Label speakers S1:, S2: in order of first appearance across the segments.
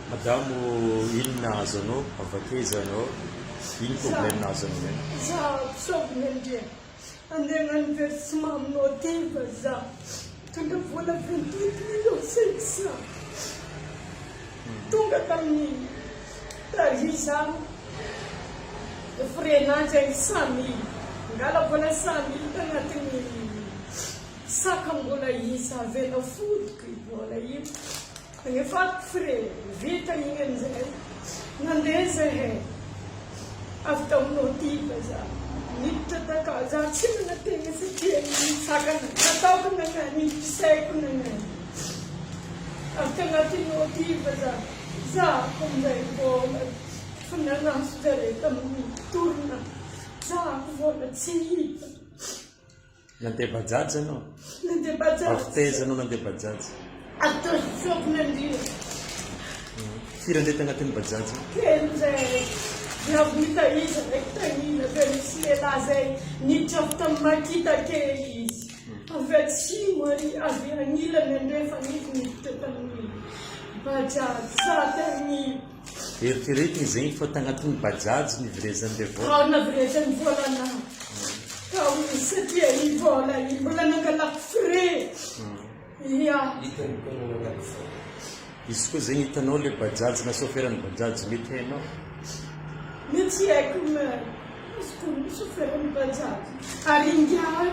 S1: Madamo ino nahazo anao, avy akaiza anao, ino problème nahazo anao iny?
S2: Za mpisovina ndry andeha hagnano versement aminao ty fa za mitondra vola 28 millions 500 tonga tamin'ny Paris za frais-na zegny 100 mille ngala vola 100 mille tagnatin'ny sac mbola hisy avela fotoko io vola io. Rehefa frais vita igny amizay nandeha zahay avy tamin'ny Otiv za niditra taka za tsy nanantena satria nitsangana nataoko nagnano iny fisaiko nagnano avy tagnatin'ny Otiv za zahako amizay vola fa nanaso zare tamin'ny tourna zahako vola tsy hita.
S1: Nandeha bajaj ianao?
S2: Nandeha bajaj.
S1: Avy taiza ianao nandeha bajaj?
S2: Avy tao Soavinandriana.
S1: Firy andeha tagnatin'ny bajaj?
S2: Telo zay. Dia avy nitaiza ndraiky tagnila avy eo nisy lehilahy zay niditra avy tamin'ny Makita kely izy. Avy atsimo ary avy agnilany andrefana izy niditra tamin'ny bajaj. Za tagnila.
S1: Eritreretina zegny fa tagnatin'ny bajaj niverezan'le vola.
S2: Tao naverezan'ny volanah. Tao izy satria i vola iny mbola nangalako frais. Ia.
S3: Hitany koa nangalako frais.
S1: Izy koa zegny hitanao le bajaj na chauffeur-n'ny bajaj mety hainao?
S2: Mety tsy haiko mais izy koa ny chauffeur-n'ny bajaj. Ary ingahy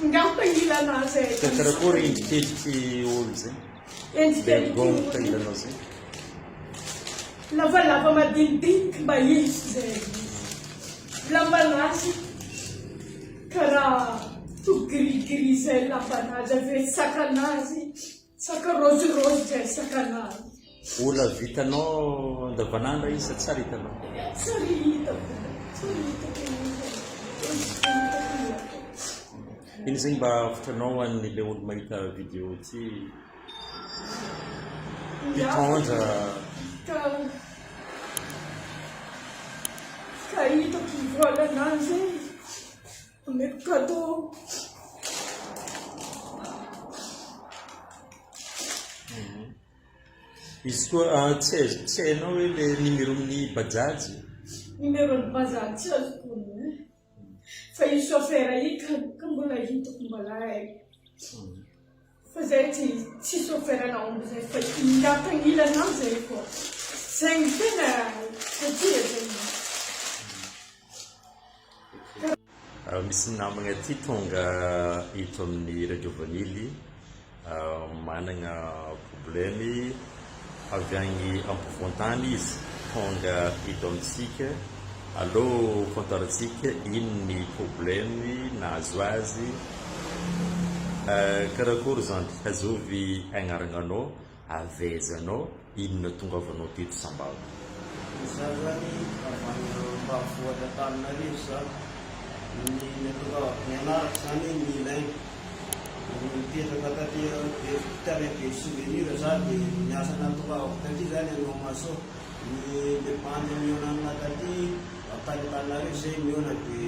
S2: ingahy mpagnila anah zay.
S1: Ka karakory endrikendriky olo zegny?
S2: Endrika
S1: Le gong tahiranao zay.
S2: Lavalava madinidiniky mba hisy zay. Lambanazy karaha to gris gris zay lambanazy avy eo sakanazy saka rose rose zay sakanazy.
S1: Ola vitanao andavanandro izy sa tsary hitanao?
S2: Tsary hitako, tsary hitako.
S1: Ino zegny mba hafitranao ho an'ilay olo mahita vidéo ty mpitondra.
S2: Ka ka hitako ny volan'azy e, omeko cadeau.
S1: Izy koa tsy aiz- tsy hainao hoe le numéro-n'ny bajaj?
S2: Numéro-n'ny bajaj tsy azoko onona e. Fa io chauffeur io ka ka mbola hitako mbola haiko. Fa zay tsy tsy chauffeur nahomby zay fa ingahy mpagnilana zay koa. Zay no tena satria zay.
S1: Misy namagna aty tonga eto amin'ny Radio Vanily managna problème avy agny ampovoantany izy tonga eto amintsika aleo fantarintsika ino ny problème nahazo azy karakory zandry azovy agnaragnanao Avy aiza anao? Inona tongavanao teto Sambava?
S3: Izaho zany avy any ambanivohitra Antananarivo za. Ny natongavako ny anarako zany Milain. Nipetraka taty tany Be Souvenir za de ny asa nahatongavako taty zany hanao maçon. Ny le bandy nihaona amina taty avy tany Antananarivo zay nihaona de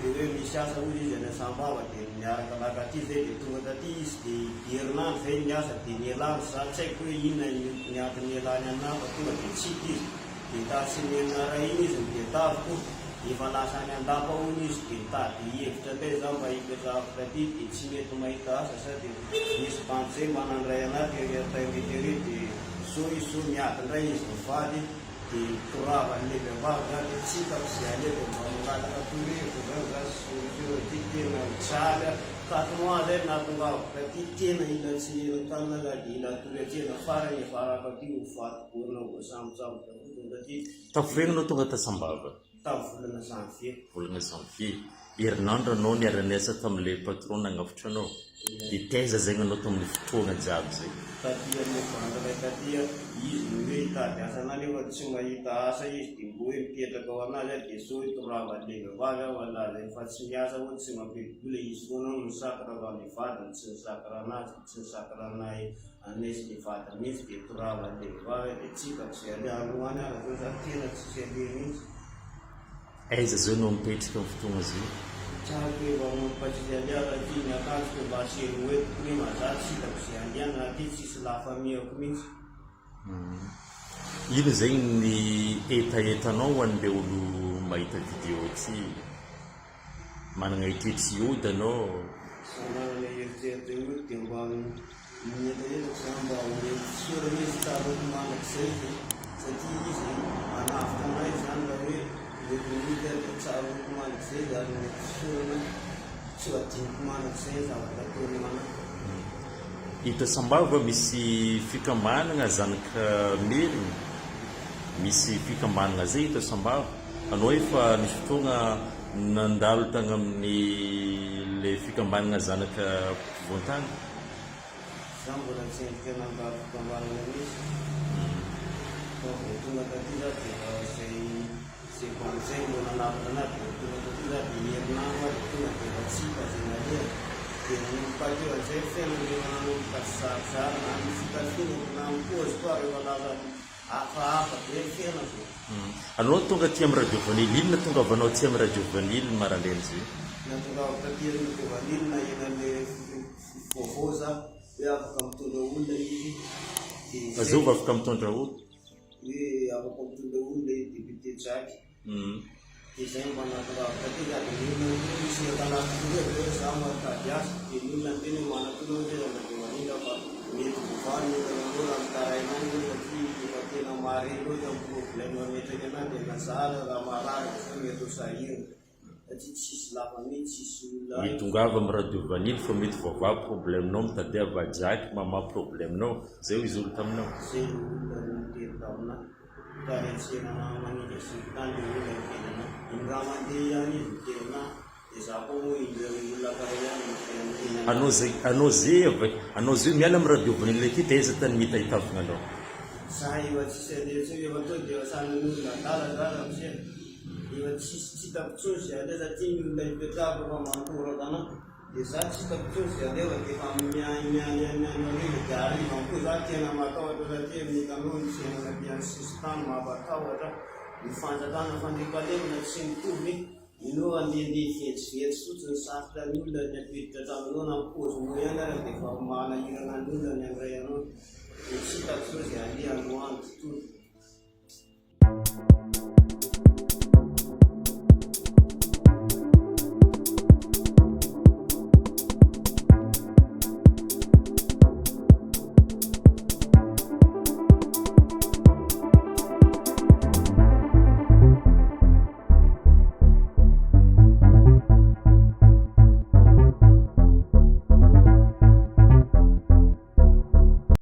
S3: de hoe misy asa hozy izy any Sambava de niaraka nakaty zay de tonga taty izy de herinandro zay niasa de nialany za tsy haiko hoe inona ny antony nialany anah fa tonga de tsy hita izy de tatsy nenina ray iny izy no tadiaviko efa lasa any andapa hono izy de nitady hevitra ndray za mba hipetrahako taty de tsy mety mahita asa sady nisy bandy zay mba nandray anah tery Antaimbe tery de Zo izy zo miady ndray izy mivady de toravan'ny vehivavy zany de tsy hitako ze aleha de mba mangataka torohevitra zany za sy solution aty tena mijaly aho quatre mois zay nahatongavako taty tena ila tsy nihinan-kanina sady ila hatory an-tsena farany hiafarako aty ho faty borina voasambotsambotra fotsiny satria
S1: Tafiregny anao tonga ta Sambava?
S3: Tamin'ny volana janvier.
S1: Volana janvier. Herinandro anao niara-niasa tamin'ilay patron nagnavotra anao. Dia taiza zegny anao tamin'ny fotoagna jiaby zay?
S3: Taty amin'ny bandy iray taty aho, izy no hoe hitady asa anah nefa tsy mahita asa izy dia mbo hoe mipetraka ao anazy aho dia sao hoe toravan'ilay vehivavy aho fa lazainy fa tsy miasa hono tsy mampidi-bola izy foana hono misakra fa ilay vadiny tsy nisakra anazy tsy nisakra anay anay sy ilay vadiny mihitsy dia toravan'ilay vehivavy aho dia tsy hitako izay aleha aloha any aho zao za tena tsisy aleha mihitsy.
S1: Aiza zao no mipetraka am fotoagna zao?
S3: Tsara toe mba mampasizy aleha raha ty ny akanjoko mba asehoko hoentiko nefa za tsy hitako ze andehanana aty tsisy la famille-ko mihitsy.
S1: Ino zegny ny hetahetanao ho an'le olo mahita vidéo ty? Managna eritreritry hiody anao?
S3: Za manana eritreritra hiody dia mba ny hetahetako zany mba omeko fisaorana izy tsaroako mandrakizay izy satria izy manavotra anay zany raha hoe omeko mihody aho dia tsaroako mandrakizay izy ary omeko fisaorana tsy ho adinoko mandrakizay ny zavatra ataony ho anah.
S1: Eto Sambava misy fikambanagna zanaka merina, misy fikambanagna zay eto Sambava, anao efa nisy fotoagna nandalo tagny amin'ny le fikambanagna zanaka ampovoantany?
S3: Za mbola tsy endrika nandalo fikambanana mihitsy fa vao tonga taty za dia efa zay zay bandy zay no nanavotra anah dia vao tonga taty za dia herinandro aho dia tonga dia efa tsy hita zay naleha dia nanomboka teo an'izay ny fiainana efa nanomboka tsy zarizary na ny fitafiana na ny paoziko ary efa lasa hafahafa be ny fiainako.
S1: Anao tonga aty amin'ny radio vanille inona tongavanao aty amin'ny radio vanille maraindrainy zay?
S3: Natongavako taty amin'ny radio vanille naheno an'le vaovao za hoe afaka mitondra olona izy dia
S1: Fa zovy afaka mitondra olona?
S3: Hoe afaka mitondra olona i député Jack dia zay mba nahatongavako taty sady ny olona niteny misy entana tonga dia hoe za mitady asa dia ny olona niteny hoe manatona hoe tena mba dia manindra fa mety voavaha ny olananao raha mitaraina any ianao satria efa tena mare loatra ny problème ametraka anah dia na za aza raha marary dia zay mety ho sahirana. Satria tsisy lapa mihitsy, tsisy olona any.
S1: Mitongava am radio vanille fa mety voavaha problème nao mitadiava jaky mamaha problème nao zay hoy izy olo taminao.
S3: Zay le olona niteny tamina tany antsena manindry asiko tany le olona niteny anah iny raha mandeha ihany izy niteny anah de za koa moa indreo olona karaha ihany no niteny anah.
S1: Anao zay anao zay avy anao zay miala am radio vanille aty taiza tany mety ahitavagna anao.
S3: Za efa tsisy andeha intsony efa to de efa samy olona adala za ramose. Efa tsisy tsy hitako intsony izay aleha satria ny olona ipetrahako efa mantoraka anah dia za tsy hitako intsony izay aleha fa dia efa miany miany miany miany hariva dia hariva koa za tena matahotra satria ny hitanao ny fiainana aty amin'ny sisintany mampatahotra ny fanjakana fandriampahalemana tsy mitovy ianao andehandeha hivezivezy fotsiny sarotra ny olona ny hampiditra an-tranonao na ny paozinao ihany ara dia efa manahirana ny olona ny handray anao dia tsy hitako izao izay aleha androany tontolo.